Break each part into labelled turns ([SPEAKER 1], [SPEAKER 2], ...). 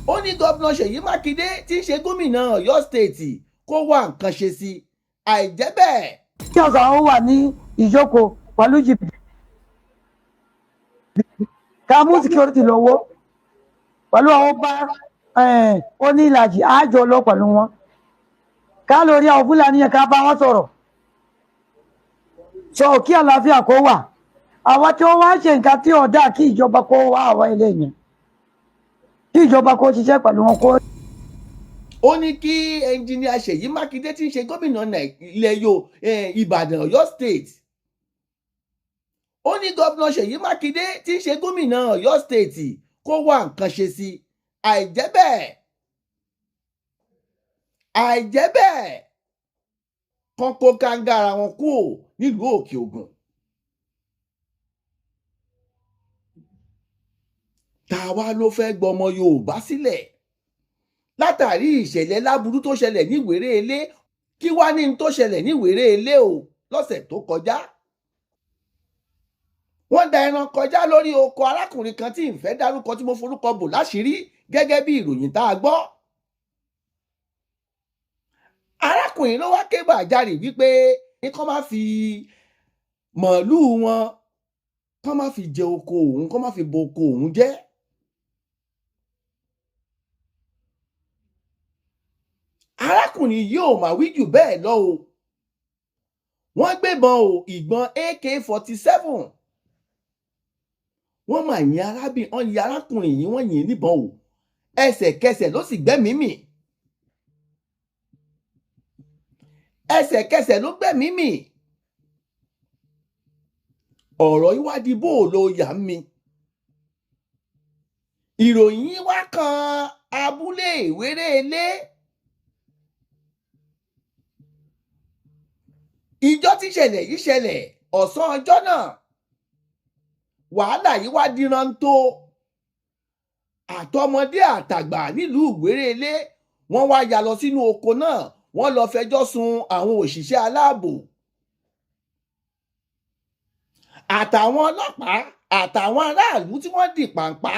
[SPEAKER 1] Ó ní gómìnà Ṣèyí Mákindé tí ń ṣe gómìnà Ọ̀yọ́ State kó wá nǹkan ṣe sí i, àìjẹ́ bẹ́ẹ̀.
[SPEAKER 2] Kí ọ̀sán ó wà ní ìjókòó pẹ̀lú jìbìtì, ká mú security lọ́wọ́ pẹ̀lú àwọn bá onílàjì àjọ lọ pẹ̀lú wọn, ká lórí àwọn Fúlàní yẹn, ká bá wọn sọ̀rọ̀ sọ kí àlàáfíà kó wà. Àwọn tí wọ́n wá ṣe nǹkan tí ọ̀dà, kí ìjọba kó wá àwọn ilé yẹn, kí ìjọba kó ṣiṣẹ́ pẹ̀lú wọn kó.
[SPEAKER 1] Ó ní kí ẹnjìníà Ṣèyí Mákindé tí ń ṣe gómìnà ilẹ̀ yo Ìbàdàn, Ọ̀yọ́ State, ó ní gómìnà Ṣèyí Mákindé tí ń ṣe gómìnà Ọ̀yọ́ State kó wá nǹkan ṣe sí i, àìjẹ́ bẹ́ẹ̀, àìjẹ́ bẹ́ẹ̀, kán kó kàńgára wọn kúò nílùú Òkè Ògùn. Ta wá ló fẹ́ gbọmọ Yorùbá sílẹ̀ látàrí ìṣẹ̀lẹ̀ láburú tó ṣẹlẹ̀ ní Ìwéré-Ilé? Kí wá ní tó ṣẹlẹ̀ ní Ìwéré-Ilé o lọ́sẹ̀ tó kọjá? Wọ́n da ẹran kọjá lórí oko arákùnrin kan tí ń fẹ́ dárúkọ, tí mo forúkọ bò láṣìírí, gẹ́gẹ́ bí ìròyìn tá a gbọ́. Arákùnrin ló wá ké gbàjarè wípé ní kán má fi màálùú wọn, kán má fi jẹ oko òun, kán má fi bo oko òun jẹ́. Arákùnrin yìí ò mà wí jù bẹ́ẹ̀ lọ o, wọ́n gbébọn o, ìbọn AK-47. Wọ́n mà yin arábìnrin, wọ́n yin arákùnrin yìí, wọ́n yìn ín níbọn o, ẹsẹ̀kẹsẹ̀ ló sì gbẹ́mìí mì, ẹsẹ̀kẹsẹ̀ ló gbẹ́mìí mì. Ọ̀rọ̀ ìwádìí bò ló yà mí. Ìròyìn wá kan abúlé Ìwéré-Ilé. Ìjọ tí ìṣẹ̀lẹ̀ yìí ṣẹlẹ̀, ọ̀sán ọjọ́ náà, wàhálà yìí wá díran tó. Àtọmọdé àtàgbà nílùú Ìwéré-Ilé, wọ́n wá ya lọ sínú oko náà, wọ́n lọ fẹjọ́ sun àwọn òṣìṣẹ́ aláàbò àtàwọn ọlọ́pàá àtàwọn aráàlú tí wọ́n dì pàǹpá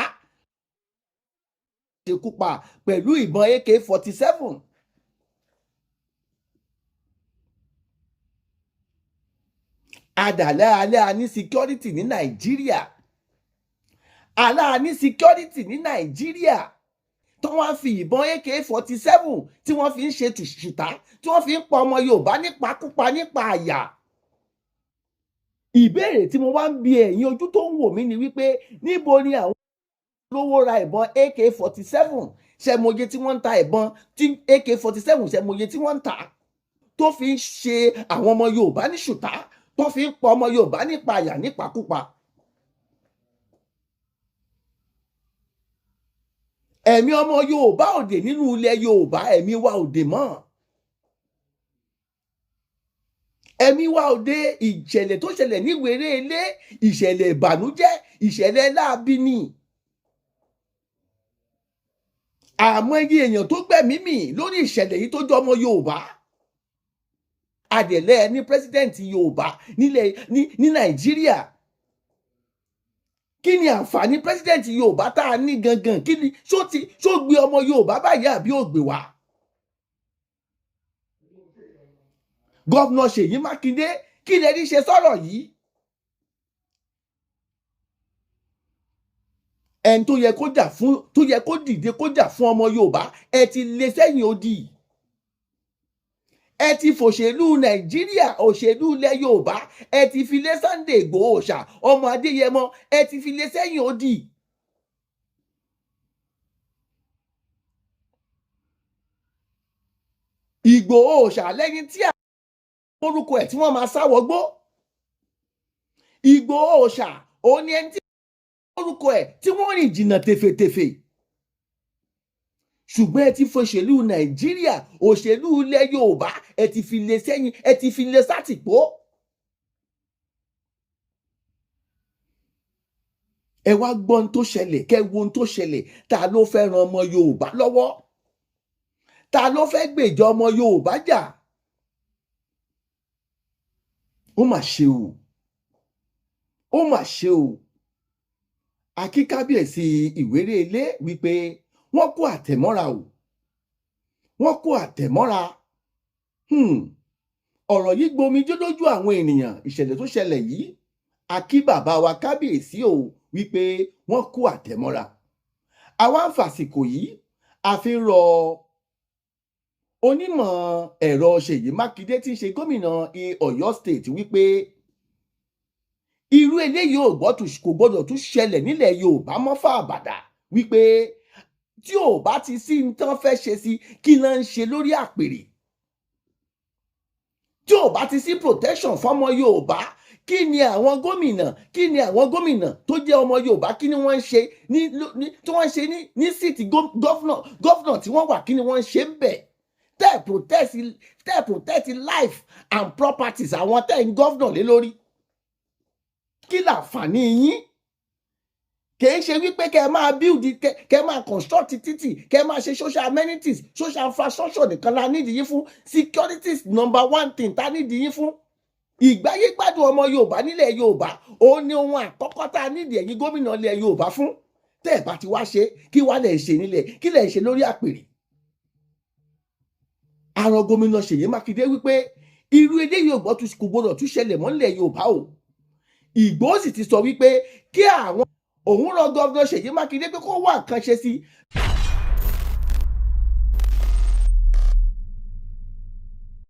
[SPEAKER 1] ṣekú pa pẹ̀lú ìbọn AK-47. Adàlẹ́ alẹ́ a ní security ní Nàìjíríà, alá ní security ní Nàìjíríà tí wọ́n fi ìbọn AK-47 tí wọ́n fi ń ṣe ṣùtá, tí wọ́n fi ń pa ọmọ Yorùbá nípakúpa nípa àyà. Ìbéèrè tí mo wá ń bi ẹ̀yin ojú tó ń wò mí ni wípé, níbo ni àwọn olówó ra ìbọn AK-47? Ṣe mọye tí wọ́n ń ta ìbọn tí AK-47? Ṣe mọye tí wọ́n ń tà tó fi ń ṣe àwọn ọmọ Yorùbá ní ṣùtá, tó fi ń pa ọmọ Yorùbá nípa àyà nípakúpa? Ẹ̀mí ọmọ Yorùbá òde nínú ilẹ̀ Yorùbá, ẹ̀mí wa òde mọ́, ẹ̀mí wa òde. Ìṣẹ̀lẹ̀ tó ṣẹlẹ̀ ní Ìwéré-Ilé, ìṣẹ̀lẹ̀ ìbànújẹ́, ìṣẹ̀lẹ̀ láabi ni. Àmọ́ iye èèyàn tó gbẹ̀mí mì lórí ìṣẹ̀lẹ̀ yìí tó jọ ọmọ Yorùbá. Adẹ̀lẹ̀ ní pírẹsidẹ́ǹtì Yorùbá nílẹ̀ ní Nàìjíríà. Kí ni àǹfààní pírẹsidẹ́ǹtì Yorùbá tá a ní gangan? Kí ni ṣó ti ṣó gbé ọmọ Yorùbá báyìí àbí ò gbé wá? Gọ́vnà Ṣèyí Mákindé, kí lẹ rí ṣe sọ̀rọ̀ yìí? Ẹni tó yẹ kó jà fún, tó yẹ kó dìde kó jà fún ọmọ Yorùbá, ẹ ti lé sẹ́yìn odi. Ẹ ti fòṣèlú Nàìjíríà, òṣèlú ilẹ̀ Yorùbá, ẹ ti fi lé Sunday Ìgbòho Òòṣà ọmọ Adéyẹmọ, ẹ ti fi lé sẹ́yìn odi. Ìgbòho Òòṣà lẹ́yìn tí àwọn orúkọ ẹ̀ tí wọ́n máa sá wọgbó. Ìgbòho Òòṣà òun ni ẹni tí orúkọ ẹ̀ tí wọ́n rìn jìnnà tèfètèfè. Ṣùgbọ́n ẹ ti fòṣèlú Nàìjíríà, òṣèlú ilẹ̀ Yorùbá, ẹ ti fi lé sẹ́yìn, ẹ ti fi lé sátìpó. Ẹ wá gbọ́ ohun tó ṣẹlẹ̀, kẹ́ wo ohun tó ṣẹlẹ̀. Ta ló fẹ́ ran ọmọ Yorùbá lọ́wọ́? Ta ló fẹ́ gbèjà ọmọ Yorùbá jà? Ó mà ṣe o, ó mà ṣe o. Akíkábíyèsí Ìwéré-Ilé wípé Wọ́n kó àtẹ̀mọ́ra o, wọ́n kó àtẹ̀mọ́ra. Ọ̀rọ̀ yìí gbomi jó lójú àwọn ènìyàn. Ìṣẹ̀lẹ̀ tó ṣẹlẹ̀ yìí, a kí bàbá wa kábíyèsí o wípé wọ́n kó àtẹ̀mọ́ra. Àwa ń fàsìkò yìí a fi ń rọ onímọ̀ ẹ̀rọ Ṣèyí Mákindé tí ń ṣe gómìnà Ọ̀yọ́ State wípé irú eléyìí ò kò gbọ́dọ̀ tún ṣẹlẹ̀ nílẹ̀ Yorùbá mọ́ fàbàdà, wípé tí ò bá ti sí ní tán fẹ́ ṣe sí, kí náà ń ṣe lórí àpèrè? Tí ò bá ti sí protection fọmọ Yorùbá, kí ni àwọn gómìnà, kí ni àwọn gómìnà tó jẹ́ ọmọ Yorùbá, kí ni wọ́n ń ṣe ní tí wọ́n ń ṣe ní seat governor tí wọ́n wà? Kí ni wọ́n ń ṣe ń bẹ̀ tẹ́ protect life and properties àwọn tẹ́ ń governor lé lórí? Kí làǹfààní yín? Kì í ṣe wípé kẹ́ ẹ máa build, kẹ́ ẹ máa construct títì, kẹ́ ẹ máa ṣe social amenities, social infrastructure nìkan la nídìí yín fún. Security is number one thing tá nídìí yín fún. Ìgbáyé gbádùn ọmọ Yorùbá nílẹ̀ Yorùbá, òun ni ohun àkọ́kọ́ tá a nídìí ẹ̀yin gómìnà ilẹ̀ Yorùbá fún. Tẹ́ ẹ̀ bá ti wá ṣe, kí wá lẹ̀ ṣe nílẹ̀? Kí lẹ̀ ṣe lórí àpèrè? Àrùn gómìnà Ṣèyí Mákindé wípé irú eléyìí ò kò gbọdọ̀ tún ṣẹlẹ̀ mọ́ nílẹ̀ Yorùbá o. Ìgbòho sì ti sọ wípé kí àwọn òun rọ governor Ṣèyí Mákindé pé kó wá nǹkan ṣe sí.